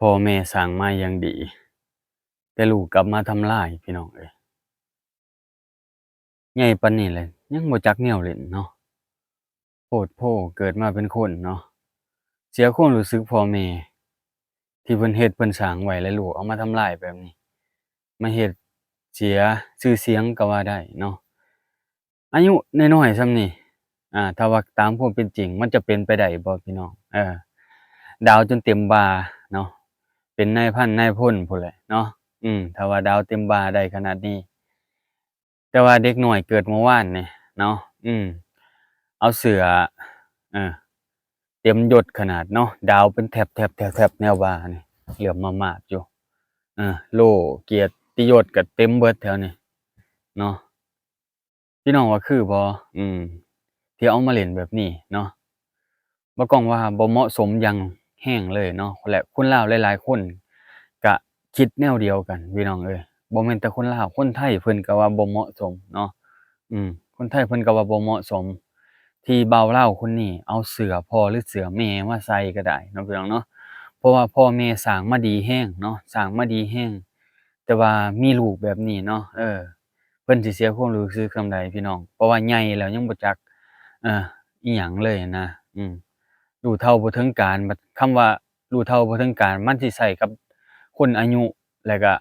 ພໍ່ແມ່ສ້າງມາຢ່າງດີ ແຕ່ລູກກັບມາທຳລາຍ ພີ່ນ້ອງເອີຍ. ໃຫຍ່ປານນີ້ແຫຼະ ຍັງບໍ່ຈັກແນວຫຼິ້ນເນາະ. ໂພດໂພ ເກີດມາເປັນຄົນເນາະ ເສຍຄວາມຮູ້ສຶກພໍ່ແມ່ ທີ່ເພິ່ນເຮັດເພິ່ນສ້າງໄວ້ ແລະ ລູກເອົາມາທຳລາຍແບບນີ້ ມາເຮັດເສຍຊື່ສຽງກໍວ່າໄດ້ເນາະ. ອາຍຸນ້ອຍໆສ່ຳນີ້ ອາ ຖ້າວ່າຕາມຄວາມເປັນຈິງ ມັນຈະເປັນໄປໄດ້ບໍ່ ພີ່ນ້ອງ? ເອີ ດາວຈົນເຕັມບ່າເນາະ ເປັນນາຍພັນນາຍພົນພຸ້ນແຫຼະເນາະ. ອືມ ຖ້າວ່າດາວເຕັມບ່າໄດ້ຂະໜາດນີ້ ແຕ່ວ່າເດັກນ້ອຍເກີດມື້ວານນີ້ເນາະ ອືມ ເອົາເສື້ອ ເອີ ເຕັມຍົດຂະໜາດເນາະ ດາວເປັນແຖບໆໆແນວວ່ານີ້ ເຫຼື້ອມມາບໆຢູ່ ເອີ ໂລ່ກຽດຕິຍົດກໍເຕັມເບິດແຖວນີ້ເນາະ. ພີ່ນ້ອງວ່າຄືບໍ່? ອືມ ທີ່ເອົາມາຫຼິ້ນແບບນີ້ເນາະ ບໍ່ກ້ອງວ່າບໍ່ເໝາະສົມຢ່າງແຮງເລີຍເນາະ ແລະ ຄົນລາວຫຼາຍໆຄົນກະຄິດແນວດຽວກັນ ພີ່ນ້ອງເອີຍ. ບໍ່ແມ່ນແຕ່ຄົນລາວ ຄົນໄທເພິ່ນກະວ່າບໍ່ເໝາະສົມເນາະ ອືມ ຄົນໄທເພິ່ນກະວ່າບໍ່ເໝາະສົມ ທີ່ບ່າວລາວຄົນນີ້ເອົາເສື້ອພໍ່ ຫຼື ເສື້ອແມ່ມາໃສ່ກະໄດ້ເນາະ ພີ່ນ້ອງເນາະ. ເພາະວ່າພໍ່ແມ່ສ້າງມາດີແຮງເນາະ ສ້າງມາດີແຮງ ແຕ່ວ່າມີລູກແບບນີ້ເນາະ ເອີ ເພິ່ນຊິເສຍຄວາມຮູ້ສຶກສ່ຳໃດ ພີ່ນ້ອງ? ເພາະວ່າໃຫຍ່ແລ້ວຍັງບໍ່ຈັກ ເອີ ອີ່ຫຍັງເລີຍນະ ອືມ ຮູ້ເທົ່າບໍ່ເຖິງການ. ບັດຄຳວ່າຮູ້ເທົ່າບໍ່ເຖິງການ ມັນຊິໃຊ້ກັບຄົນອາຍຸ ແລ້ວກະ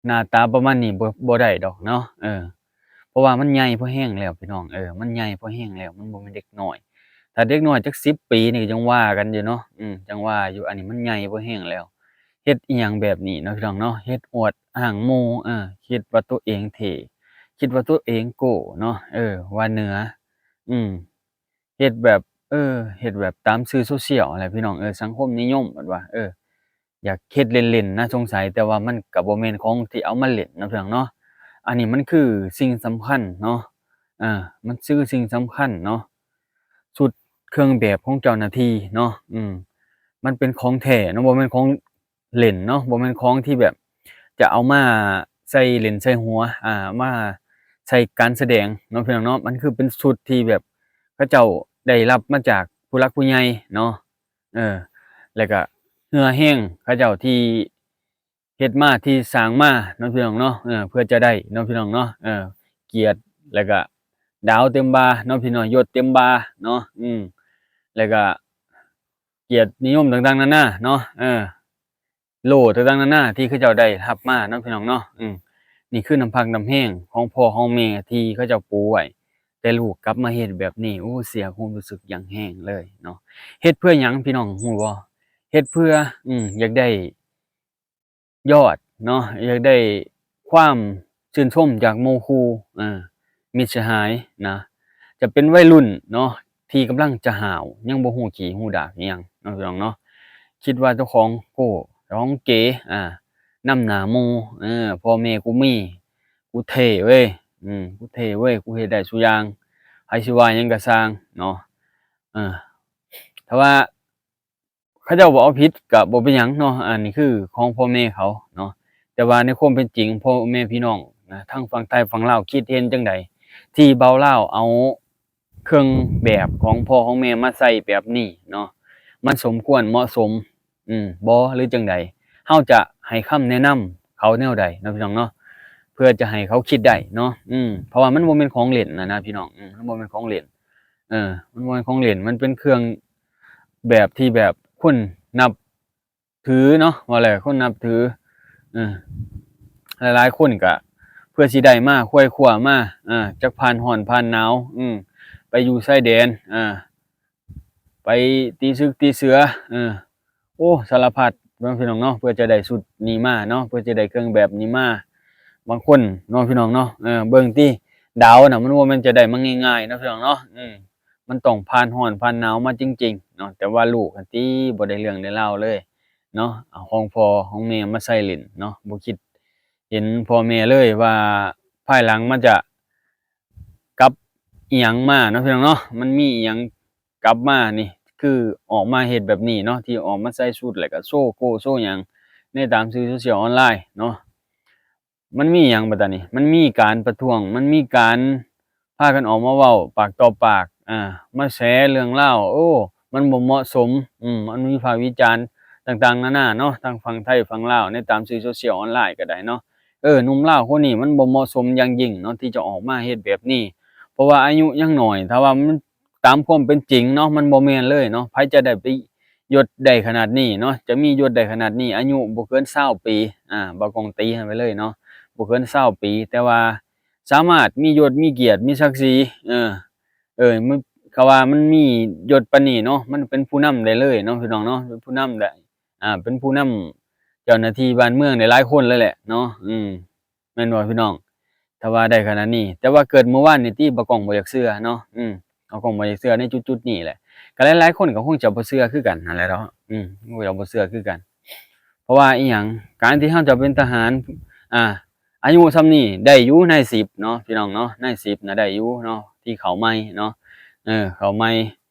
ໜ້າຕາປະມານນີ້ ບໍ່ ບໍ່ໄດ້ດອກເນາະ ເອີ ເພາະວ່າມັນໃຫຍ່ພໍແຮງແລ້ວ ພີ່ນ້ອງ ເອີ ມັນໃຫຍ່ພໍແຮງແລ້ວ ມັນບໍ່ແມ່ນເດັກນ້ອຍ. ຖ້າເດັກນ້ອຍຈັກສິບປີນີ້ກໍຍັງວ່າກັນຢູ່ເນາະ ອືມ ຍັງວ່າຢູ່ ອັນນີ້ມັນໃຫຍ່ພໍແຮງແລ້ວ ເຮັດອີ່ຫຍັງແບບນີ້ເນາະ ພີ່ນ້ອງເນາະ ເຮັດອວດອ້າງໝູ່ ເອີ ຄິດວ່າຕົວເອງເທ່ ຄິດວ່າຕົວເອງໂກ້ເນາະ ເອີ ວ່າເໜືອ ອືມ ເຮັດແບບ ເອີ ເຮັດແບບຕາມສື່ໂຊຊຽວຫັ້ນແຫຼະ ພີ່ນ້ອງເອີຍ ສັງຄົມນິຍົມ ແບບວ່າ ເອີ ຢາກເຮັດເລ່ນໆນະ ສົງໄສ ແຕ່ວ່າມັນກະບໍ່ແມ່ນຂອງທີ່ເອົາມາເລ່ນເນາະ ພີ່ນ້ອງເນາະ. ອັນນີ້ມັນຄືສິ່ງສຳຄັນເນາະ ເອີ ມັນຄືສິ່ງສຳຄັນເນາະ ຊຸດເຄື່ອງແບບຂອງເຈົ້າໜ້າທີ່ເນາະ ອືມ ມັນເປັນຂອງແທ້ເນາະ ບໍ່ແມ່ນຂອງ ເຫຼັ້ນເນາະ ບໍ່ແມ່ນຂອງທີ່ແບບຈະເອົາມາໃສ່ເຫຼັ້ນໃສ່ຫົວ ອ່າ ມາໃສ່ການສະແດງເນາະ ພີ່ນ້ອງເນາະ. ມັນຄືເປັນຊຸດທີ່ແບບເຂົາເຈົ້າໄດ້ຮັບມາຈາກຜູ້ຫຼັກຜູ້ໃຫຍ່ເນາະ ເອີ ແລ້ວກະເຫື່ອແຮງເຂົາເຈົ້າທີ່ເຮັດມາ ທີ່ສ້າງມາເນາະ ພີ່ນ້ອງເນາະ ເອີ ເພື່ອຈະໄດ້ເນາະ ພີ່ນ້ອງເນາະ ເອີ ກຽດ ແລ້ວກະດາວເຕັມບ່າເນາະ ພີ່ນ້ອງ ຍົດເຕັມບ່າເນາະ ອືມ ແລ້ວກະກຽດນິຍົມຕ່າງໆນານາເນາະ ເອີ ໂລ່ຕ່າງໆນານາທີ່ເຂົາເຈົ້າໄດ້ຮັບມາເນາະ ພີ່ນ້ອງເນາະ ອືມ ນີ້ຄືນ້ຳພັກນ້ຳແຮງຂອງພໍ່ຂອງແມ່ທີ່ເຂົາເຈົ້າປູໄວ້ ແຕ່ລູກກັບມາເຮັດແບບນີ້ ໂອ້ ເສຍຄວາມຮູ້ສຶກຢ່າງແຮງເລີຍເນາະ. ເຮັດເພື່ອຫຍັງ ພີ່ນ້ອງຮູ້ບໍ່? ເຮັດເພື່ອ ອືມ ຢາກໄດ້ ຍອດເນາະ ຢາກໄດ້ຄວາມຊື່ນຊົມຈາກໝູ່ຄູ່ ເອີ ມິດສະຫາຍນະ ຈະເປັນໄວລຸ້ນເນາະ ທີ່ກຳລັງຈະຫ້າວ ຍັງບໍ່ຮູ້ຂີ້ຮູ້ດາກອີ່ຫຍັງເນາະ ພີ່ນ້ອງເນາະ ຄິດວ່າເຈົ້າຂອງໂກ້ ເຈົ້າຂອງເກ ອ່າ ນຳໜ້າໝູ່ ເອີ ພໍ່ແມ່ກູມີ ກູເທ່ເວີຍ ອືມ ກູເທ່ເວີຍ ກູເຮັດໄດ້ສູ່ຢ່າງ ໃຜຊິວ່າຫຍັງກະຊ່າງເນາະ ເອີ ຖ້າວ່າ ເຂົາເຈົ້າບໍ່ເອົາຜິດກະບໍ່ເປັນຫຍັງເນາະ ອັນນີ້ຄືຂອງພໍ່ແມ່ເຂົາເນາະ ແຕ່ວ່າໃນຄວາມເປັນຈິງ ພໍ່ແມ່ພີ່ນ້ອງນະ ທັງຝັ່ງໄທຝັ່ງລາວ ຄິດເຫັນຈັ່ງໃດ ທີ່ບ່າວລາວເອົາເຄື່ອງແບບຂອງພໍ່ຂອງແມ່ມາໃສ່ແບບນີ້ເນາະ ມັນສົມຄວນເໝາະສົມ ອືມ ບໍ່ ຫຼືຈັ່ງໃດ? ເຮົາຈະໃຫ້ຄຳແນະນຳເຂົາແນວໃດເນາະ ພີ່ນ້ອງເນາະ ເພື່ອຈະໃຫ້ເຂົາຄິດໄດ້ເນາະ ອືມ ເພາະວ່າມັນບໍ່ແມ່ນຂອງຫຼິ້ນນະ ນະ ພີ່ນ້ອງ ອືມ ມັນບໍ່ແມ່ນຂອງຫຼິ້ນ ເອີ ມັນບໍ່ແມ່ນຂອງຫຼິ້ນ ມັນເປັນເຄື່ອງແບບທີ່ແບບຄົນນັບຖືເນາະ ວ່າແຫຼະ ຄົນນັບຖື ເອີ ຫຼາຍໆຄົນກະເພື່ອຊິໄດ້ມາ ຄວາຍຄວ້າມາ ເອີ ຈັກຜ່ານຮ້ອນຜ່ານໜາວ ອືມ ໄປຢູ່ຊາຍແດນ ເອີ ໄປຕີເສິກຕີເສືອ ເອີ ໂອ້ ສາລະພັດເນາະ ພີ່ນ້ອງເນາະ ເພື່ອຈະໄດ້ຊຸດນີ້ມາເນາະ ເພື່ອຈະໄດ້ເຄື່ອງແບບນີ້ມາ ບາງຄົນເນາະ ພີ່ນ້ອງເນາະ ເອີ ເບິ່ງຕິ ດາວນະ ມັນບໍ່ແມ່ນຈະໄດ້ມາງ່າຍໆເນາະ ພີ່ນ້ອງເນາະ ອືມ ມັນຕ້ອງຜ່ານຮ້ອນຜ່ານໜາວມາຈິງໆເນາະ ແຕ່ວ່າລູກຫັ້ນຕິ ບໍ່ໄດ້ເລື່ອງໄດ້ລາວເລີຍເນາະ ເອົາຂອງພໍ່ຂອງແມ່ມາໃສ່ຫຼິ້ນເນາະ ບໍ່ຄິດເຫັນພໍ່ແມ່ເລີຍວ່າພາຍຫຼັງມັນຈະ ກັບອີ່ຫຍັງມາເນາະ ພີ່ນ້ອງເນາະ ມັນມີອີ່ຫຍັງກັບມານີ້ ຄືອອກມາເຮັດແບບນີ້ເນາະ ທີ່ອອກມາໃສ່ຊຸດ ແລ້ວກະໂຊໂກ້ໂຊຫຍັງໃນຕາມສື່ໂຊຊຽວອອນລາຍເນາະ ມັນມີຫຍັງບັດຕານີ້ ມັນມີການປະທ້ວງ ມັນມີການພາກັນອອກມາເວົ້າປາກຕໍ່ປາກ ອາ ມາແຊເລື່ອງລາວ ໂອ້ ມັນບໍ່ເໝາະສົມ ອືມ ມັນວິພາກວິຈານ ຕ່າງໆນານາເນາະ ທາງຝັ່ງໄທຝັ່ງລາວ ໃນຕາມສື່ໂຊຊຽວອອນລາຍກໍໄດ້ເນາະ. ເອີ ໜຸ່ມລາວຄົນນີ້ມັນບໍ່ເໝາະສົມຢ່າງຍິ່ງເນາະ ທີ່ຈະອອກມາເຮັດແບບນີ້ ເພາະວ່າອາຍຸຍັງໜ້ອຍ ຖ້າວ່າມັນຕາມຄວາມເປັນຈິງເນາະ ມັນບໍ່ແມ່ນເລີຍເນາະ ໃຜຈະໄດ້ໄປຍົດໄດ້ຂະໜາດນີ້ເນາະ ຈະມີຍົດໄດ້ຂະໜາດນີ້ ອາຍຸບໍ່ເກີນຊາວປີ ອາ ບ່າວກ້ອງຕີໃຫ້ໄປເລີຍເນາະ ບໍ່ເກີນຊາວປີ ແຕ່ວ່າສາມາດມີຍົດມີກຽດມີສັກສີ ເອີ ເອີ ມັນ ເຂົາວ່າມັນມີຍົດປານນີ້ເນາະ ມັນເປັນຜູ້ນຳໄດ້ເລີຍເນາະ ພີ່ນ້ອງເນາະ ເປັນຜູ້ນຳໄດ້ ອາ ເປັນຜູ້ນຳເຈົ້າໜ້າທີ່ບ້ານເມືອງໄດ້ຫຼາຍຄົນເລີຍແຫຼະເນາະ ອືມ ແມ່ນບໍ່ພີ່ນ້ອງ? ຖ້າວ່າໄດ້ຂະໜາດນີ້ ແຕ່ວ່າເກີດມື້ວານນີ້ຕິ ບ່າວກ້ອງບໍ່ຢາກເຊື່ອເນາະ ອືມ ບ່າວກ້ອງບໍ່ຢາກເຊື່ອໃນຈຸດໆນີ້ແຫຼະ ກໍຫຼາຍໆຄົນກໍຄົງຈະບໍ່ເຊື່ອຄືກັນຫັ້ນແຫຼະເນາະ ອືມ ຄົງຈະບໍ່ເຊື່ອຄືກັນ ເພາະວ່າອີ່ຫຍັງ ການທີ່ເຮົາຈະເປັນທະຫານ ອາ ອາຍຸສ່ຳນີ້ໄດ້ຢູ່ ນາຍສິບເນາະ ພີ່ນ້ອງເນາະ ນາຍສິບນະໄດ້ຢູ່ເນາະ ທີ່ເຂົ້າໃໝ່ເນາະ ເອີ ເຂົ້າໃໝ່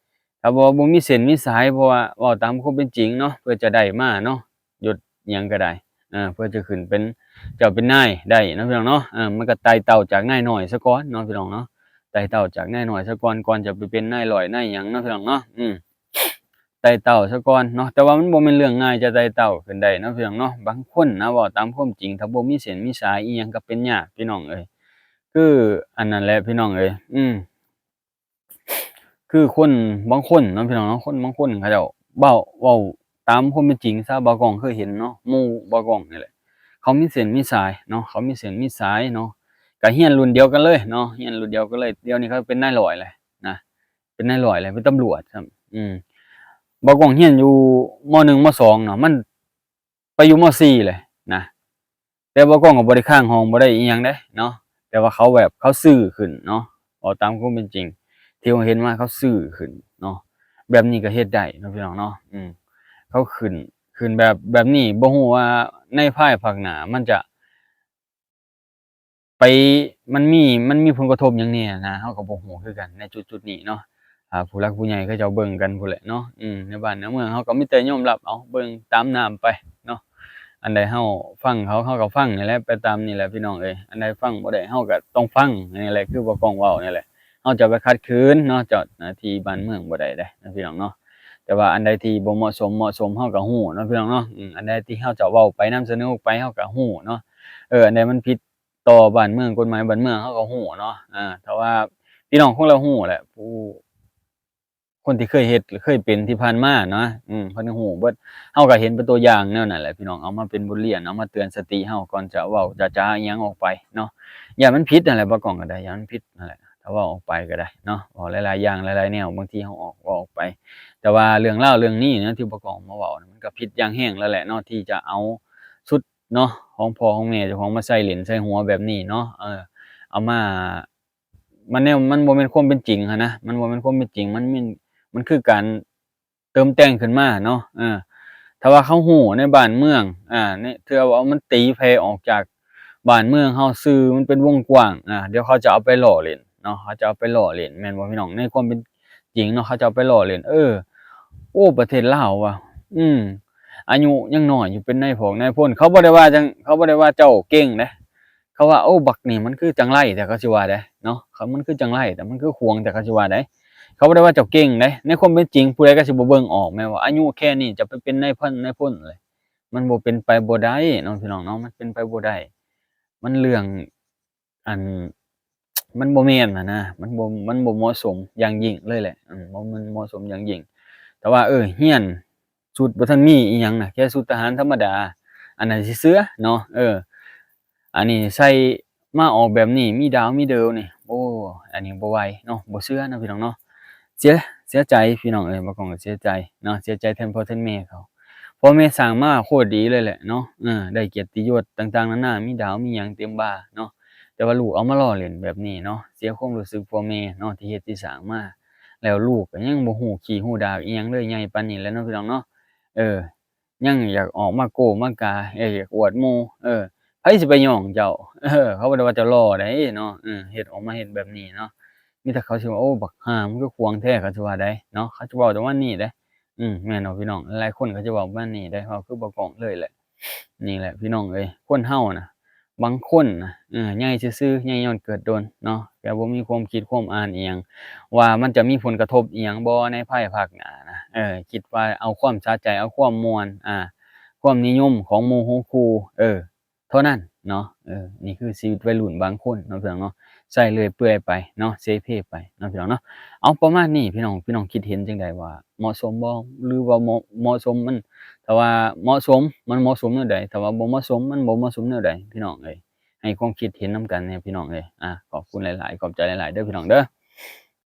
ຖ້າບໍ່ ບໍ່ມີເສັ້ນມີສາຍ ເພາະວ່າເວົ້າຕາມຄວາມເປັນຈິງເນາະ ເພື່ອຈະໄດ້ມາເນາະ ຍົດຫຍັງກໍໄດ້ ເອີ ເພື່ອຈະຂຶ້ນເປັນເຈົ້າເປັນນາຍໄດ້ເນາະ ພີ່ນ້ອງເນາະ ເອີ ມັນກໍໄຕ່ເຕົ້າຈາກນາຍນ້ອຍຊະກ່ອນເນາະ ພີ່ນ້ອງເນາະ ໄຕ່ເຕົ້າຈາກນາຍນ້ອຍຊະກ່ອນ ກ່ອນຈະໄປເປັນນາຍຮ້ອຍນາຍຫຍັງເນາະ ພີ່ນ້ອງເນາະ ອືມ ໄຕ່ເຕົ້າຊະກ່ອນເນາະ ແຕ່ວ່າມັນບໍ່ແມ່ນເລື່ອງງ່າຍຈະໄຕ່ເຕົ້າຂຶ້ນໄດ້ເນາະ ພີ່ນ້ອງເນາະ ບາງຄົນນະ ເວົ້າຕາມຄວາມຈິງ ຖ້າບໍ່ມີເສັ້ນມີສາຍອີ່ຫຍັງກໍເປັນຍາກ ພີ່ນ້ອງເອີຍ ຄືອັນນັ້ນແຫຼະ ພີ່ນ້ອງເອີຍ ອືມ ຄືຄົນບາງຄົນເນາະ ພີ່ນ້ອງເນາະ ຄົນບາງຄົນເຂົາເຈົ້າເວົ້າ ເວົ້າຕາມຄວາມເປັນຈິງຊະ ບ່າວກ້ອງເຄີຍເຫັນເນາະ ໝູ່ບ່າວກ້ອງນີ້ແຫຼະ ເຂົາມີເສັ້ນມີສາຍເນາະ ເຂົາມີເສັ້ນມີສາຍເນາະ ກໍຮຽນລຸ້ນດຽວກັນເລີຍເນາະ ຮຽນລຸ້ນດຽວກັນເລີຍ ດຽວນີ້ເຂົາເປັນນາຍຮ້ອຍແລ້ວນະ ເປັນນາຍຮ້ອຍແລ້ວ ເປັນຕຳຫຼວດຊ້ຳ ອືມ ບ່າວກ້ອງຮຽນຢູ່ ມໍໜຶ່ງ ມໍສອງເນາະ ມັນໄປຢູ່ ມໍສີ່ ແລ້ວນະ ແຕ່ບ່າວກ້ອງກໍບໍ່ໄດ້ຄ້າງຫ້ອງ ບໍ່ໄດ້ອີ່ຫຍັງເດ້ເນາະ ແຕ່ວ່າເຂົາແບບ ເຂົາຊື່ຂຶ້ນເນາະ ເວົ້າຕາມຄວາມເປັນຈິງ ທີ່ເຮົາເຫັນມາເຂົາຊື່ຂຶ້ນເນາະ ແບບນີ້ກໍເຮັດໄດ້ເນາະ ພີ່ນ້ອງເນາະ ອືມ ເຂົາຂຶ້ນ ຂຶ້ນແບບ ແບບນີ້ ບໍ່ຮູ້ວ່າໃນພາຍພາກໜ້າມັນຈະ ໄປ ມັນມີ ມັນມີຜົນກະທົບຫຍັງແດ່ນະ ເຮົາກໍບໍ່ຮູ້ຄືກັນໃນຈຸດໆນີ້ເນາະ ອ່າ ຜູ້ຫຼັກຜູ້ໃຫຍ່ເຂົາເຈົ້າເບິ່ງກັນພຸ້ນແຫຼະເນາະ ອືມ ໃນບ້ານໃນເມືອງເຮົາກໍມີແຕ່ຍອມຮັບເອົາ ເບິ່ງຕາມນ້ຳໄປເນາະ ອັນໃດເຮົາຟັງເຂົາ ເຮົາກໍຟັງນີ້ແຫຼະ ໄປຕາມນີ້ແຫຼະ ພີ່ນ້ອງເອີຍ ອັນໃດຟັງບໍ່ໄດ້ ເຮົາກໍຕ້ອງຟັງ ນີ້ແຫຼະ ຄືບ່າວກ້ອງເວົ້ານີ້ແຫຼະ ເຮົາຈະໄປຂັດຂືນເນາະ ເຈົ້າໜ້າທີ່ບ້ານເມືອງບໍ່ໄດ້ເດ້ເນາະ ພີ່ນ້ອງເນາະ ແຕ່ວ່າອັນໃດທີ່ບໍ່ເໝາະສົມ ເໝາະສົມ ເຮົາກໍຮູ້ເນາະ ພີ່ນ້ອງເນາະ ອືມ ອັນໃດທີ່ເຮົາຈະເວົ້າໄປ ນຳສະເໜີອອກໄປ ເຮົາກໍຮູ້ເນາະ ເອີ ອັນໃດມັນຜິດ ຕໍ່ບ້ານເມືອງ ກົດໝາຍບ້ານເມືອງ ເຮົາກໍຮູ້ເນາະ ເອີ ຖ້າວ່າພີ່ນ້ອງຄົງລະຮູ້ແຫຼະ ຜູ້ ຄົນທີ່ເຄີຍເຮັດ ເຄີຍເປັນທີ່ຜ່ານມາເນາະ ອືມ ເພິ່ນຮູ້ເບິດ ເຮົາກໍເຫັນເປັນຕົວຢ່າງແນວນັ້ນແຫຼະ ພີ່ນ້ອງ ເອົາມາເປັນບົດຮຽນ ເອົາມາເຕືອນສະຕິເຮົາ ກ່ອນຈະເວົ້າຈະຈາອີ່ຫຍັງອອກໄປເນາະ ຢ້ານມັນຜິດນັ້ນແຫຼະ ບ່າວກ້ອງກໍໄດ້ ຢ້ານມັນຜິດນັ້ນແຫຼະ ຖ້າເວົ້າອອກໄປກໍໄດ້ເນາະ ເວົ້າຫຼາຍໆຢ່າງ ຫຼາຍໆແນວ ບາງທີເຮົາອອກ ເວົ້າອອກໄປ ແຕ່ວ່າເລື່ອງລາວເລື່ອງນີ້ນະ ທີ່ບ່າວກ້ອງມາເວົ້ານະ ມັນກໍຜິດຢ່າງແຮງແລ້ວແຫຼະເນາະ ທີ່ຈະເອົາຊຸດ ເນາະ ຂອງພໍ່ຂອງແມ່ເຈົ້າຂອງມາໃສ່ຫຼິ້ນໃສ່ຫົວແບບນີ້ເນາະ ເອີ ເອົາມາ ມັນແນວ ມັນບໍ່ແມ່ນຄວາມເປັນຈິງຫັ້ນນະ ມັນບໍ່ແມ່ນຄວາມເປັນຈິງ ມັນມີ ມັນຄືການເຕີມແຕ່ງຂຶ້ນມາເນາະ ເອີ ຖ້າວ່າເຂົາຮູ້ໃນບ້ານເມືອງ ອາ ໃນ ເທື່ອວ່າມັນຕີແຜ່ອອກຈາກບ້ານເມືອງເຮົາ ສື່ມັນເປັນວົງກວ້າງ ອາ ດຽວເຂົາຈະເອົາໄປລໍ້ຫຼິ້ນເນາະ ເຂົາຈະເອົາໄປລໍ້ຫຼິ້ນ ແມ່ນບໍ່ພີ່ນ້ອງ? ໃນຄວາມເປັນຈິງເນາະ ເຂົາຈະເອົາໄປລໍ້ຫຼິ້ນ ເອີ ໂອ້ ປະເທດລາວວ່າ ອືມ ອາຍຸຍັງນ້ອຍຢູ່ ເປັນນາຍພົນ ນາຍພົນ ເຂົາບໍ່ໄດ້ວ່າຈັ່ງ ເຂົາບໍ່ໄດ້ວ່າເຈົ້າເກັ່ງເດ້ ເຂົາວ່າ ໂອ້ ບັກນີ້ມັນຄືຈັງໄລແທ້ ເຂົາຊິວ່າໄດ໋ເນາະ ເຂົາ ມັນຄືຈັງໄລແທ້ ມັນຄືຂວງແທ້ ເຂົາຊິວ່າໄດ໋ ເຂົາບໍ່ໄດ້ວ່າເຈົ້າເກັ່ງເດ້ ໃນຄວາມເປັນຈິງຜູ້ໃດກໍຊິບໍ່ເບິ່ງອອກແມ່ນບໍ່ ອາຍຸແຄ່ນີ້ຈະໄປເປັນນາຍພັນ ນາຍພົນເລີຍ ມັນບໍ່ເປັນໄປບໍ່ໄດ້ເນາະ ພີ່ນ້ອງເນາະ ມັນເປັນໄປບໍ່ໄດ້ ມັນເລື່ອງ ອັນ ມັນບໍ່ແມ່ນຫັ້ນນະ ມັນບໍ່ ມັນບໍ່ເໝາະສົມຢ່າງຍິ່ງເລີຍແຫຼະ ອືມ ບໍ່ ມັນເໝາະສົມຢ່າງຍິ່ງ ແຕ່ວ່າ ເອີ ຮຽນຊຸດບໍ່ທັນມີອີ່ຫຍັງນະ ແຄ່ຊຸດທະຫານທຳມະດາ ອັນນັ້ນຊິເຊື່ອເນາະ ເອີ ອັນນີ້ໃສ່ມາອອກແບບນີ້ ມີດາວມີເດີວນີ້ ໂອ້ ອັນນີ້ບໍ່ໄຫວເນາະ ບໍ່ເຊື່ອເນາະ ພີ່ນ້ອງເນາະ ເສຍ ເສຍໃຈພີ່ນ້ອງເອີຍ ບ່າວກ້ອງກໍເສຍໃຈເນາະ ເສຍໃຈແທນພໍ່ແທນແມ່ເຂົາ ພໍ່ແມ່ສ້າງມາໂຄດດີເລີຍແຫຼະເນາະ ເອີ ໄດ້ກຽດຕິຍົດຕ່າງໆນານາ ມີດາວມີຫຍັງເຕັມບ່າເນາະ ແຕ່ວ່າລູກເອົາມາລໍ້ຫຼິ້ນແບບນີ້ເນາະ ເສຍຄວາມຮູ້ສຶກພໍ່ແມ່ເນາະ ທີ່ເຮັດທີ່ສ້າງມາ ແລ້ວລູກກໍຍັງບໍ່ຮູ້ຂີ້ຮູ້ດາກອີ່ຫຍັງເລີຍ ໃຫຍ່ປານນີ້ແລ້ວເນາະ ພີ່ນ້ອງເນາະ ເອີ ຍັງຢາກອອກມາໂກ້ມາກາ ເອີ ຢາກອວດໝູ່ ເອີ ໃຜຊິໄປຍ້ອງເຈົ້າ ເອີ ເຂົາບໍ່ໄດ້ວ່າເຈົ້າຫຼໍ່ໃດເນາະ ເອີ ເຮັດອອກມາເຮັດແບບນີ້ເນາະ ມີແຕ່ເຂົາຊິວ່າ ໂອ້ ບັກຫ່າ ມັນຄືຂວາງແທ້ ເຂົາຊິວ່າໄດ໋ເນາະ ເຂົາຊິເວົ້າປະມານນີ້ເດ້ ອືມ ແມ່ນບໍ່ພີ່ນ້ອງ ຫຼາຍຄົນເຂົາຊິເວົ້າປະມານນີ້ເດ້ ເວົ້າຄືບໍ່ກ້ອງເລີຍແຫຼະ ນີ້ແຫຼະພີ່ນ້ອງເອີຍ ຄົນເຮົານະ ບາງຄົນນະ ເອີ ໃຫຍ່ຊື່ໆ ໃຫຍ່ຍ້ອນເກີດດົນເນາະ ແຕ່ບໍ່ມີຄວາມຄິດຄວາມອ່ານອີ່ຫຍັງ ວ່າມັນຈະມີຜົນກະທົບອີ່ຫຍັງບໍ່ໃນພາຍພາກໜ້ານະ ເອີ ຄິດວ່າເອົາຄວາມສະໃຈ ເອົາຄວາມມ່ວນ ອາ ຄວາມນິຍົມຂອງໝູ່ຫົວຄູ່ ເອີ ເທົ່ານັ້ນເນາະ. ເອີ ນີ້ຄືຊີວິດໄວລຸ້ນບາງຄົນເນາະ ພີ່ນ້ອງເນາະ ໃຊ້ເລື້ອຍເປື່ອຍໄປເນາະ ເສເພໄປເນາະ ພີ່ນ້ອງເນາະ. ເອົາ ປະມານນີ້ ພີ່ນ້ອງ ພີ່ນ້ອງຄິດເຫັນຈັ່ງໃດ ວ່າເໝາະສົມບໍ່ ຫຼືວ່າບໍ່ເໝາະສົມ? ມັນ ຖ້າວ່າເໝາະສົມ ມັນເໝາະສົມແນວໃດ? ຖ້າວ່າບໍ່ເໝາະສົມ ມັນບໍ່ເໝາະສົມແນວໃດ? ພີ່ນ້ອງເອີຍ ໃຫ້ຄວາມຄິດເຫັນນຳກັນແດ່ ພີ່ນ້ອງເອີຍ. ອາ ຂອບຄຸນຫຼາຍໆ ຂອບໃຈຫຼາຍໆເດີ ພີ່ນ້ອງເດີ.